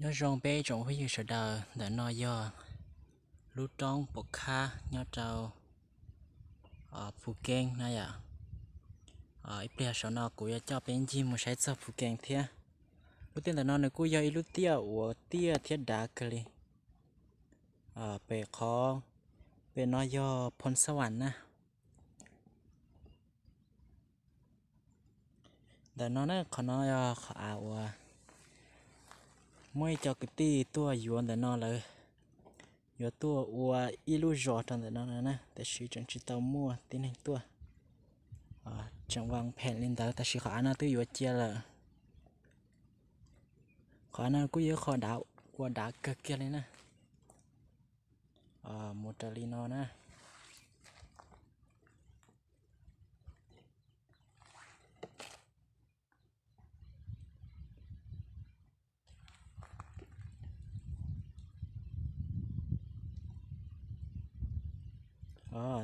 Nyob zoo peb tsoom phooj ywg sawv daws, ntawm no yog lub roob Pov Khab nyob rau Phu Keej na yom. Ib pliag saum no kuv yuav coj peb ncig mus saib txog Phu Keej thiab. Lub tiaj ntawm no nws kuj yog ib lub tiaj uas tiaj thiab dav kawg li. Pem qhov, pem no yog Phoo Xab Vam na. Ntawm no na, qhov no yog qhov av uas muaj ib co kwv tij tuaj yuav ntawm no lawm, yuav tuaj ua ib lub zos rau ntawm no na, tiam sis tseem tsis tau muaj tib neeg tuaj, tseem vam phem li ntawd, tab sis qhov av no twb yuav cia lawm. Qhov av no kuj yog qhov dav, ua dav kawg kiag li na. Mus raws li no na.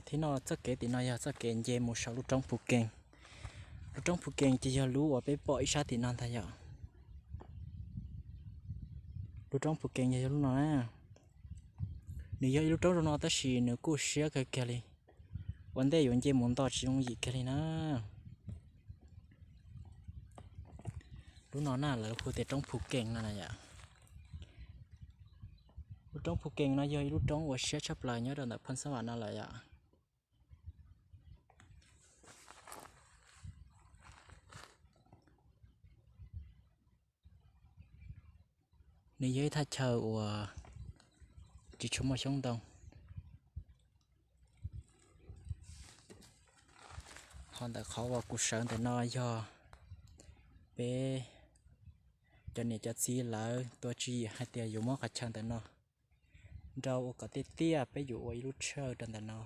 Thib no txoj kev tim no yog txoj kev nce mus saum lub roob Phu Keej. Lub roob Phu Keej ces yog lub uas peb pom ib sab tim no ntag yom. Lub roob Phu Keej yog, yog lub no na. Nws yog ib lub roob zoo no tab sis nws kuj siab kawg kiag li. Ua ntej yuav nce mus nto tsis yooj yim kiag li na. Lub no na lawv hu tias roob Phu Keej no na yom. Lub roob Phu Keej no yog ib lub roob uas siab tshaj plaws nyob rau ntawm Phoo Xab Vam no lawm yom. Nws yog ib thaj chaw uas tsis tshua muaj xyoob ntoo. Ho ntawm qhov uas kuv sawv ntawm no yog peb cov niam cov txiv lawv tua tswv yim hais tias yuav muab qhov chaw ntawm no nrau ua kom tiaj tiaj, peb yuav ua ib lub tshawj rau ntawm no.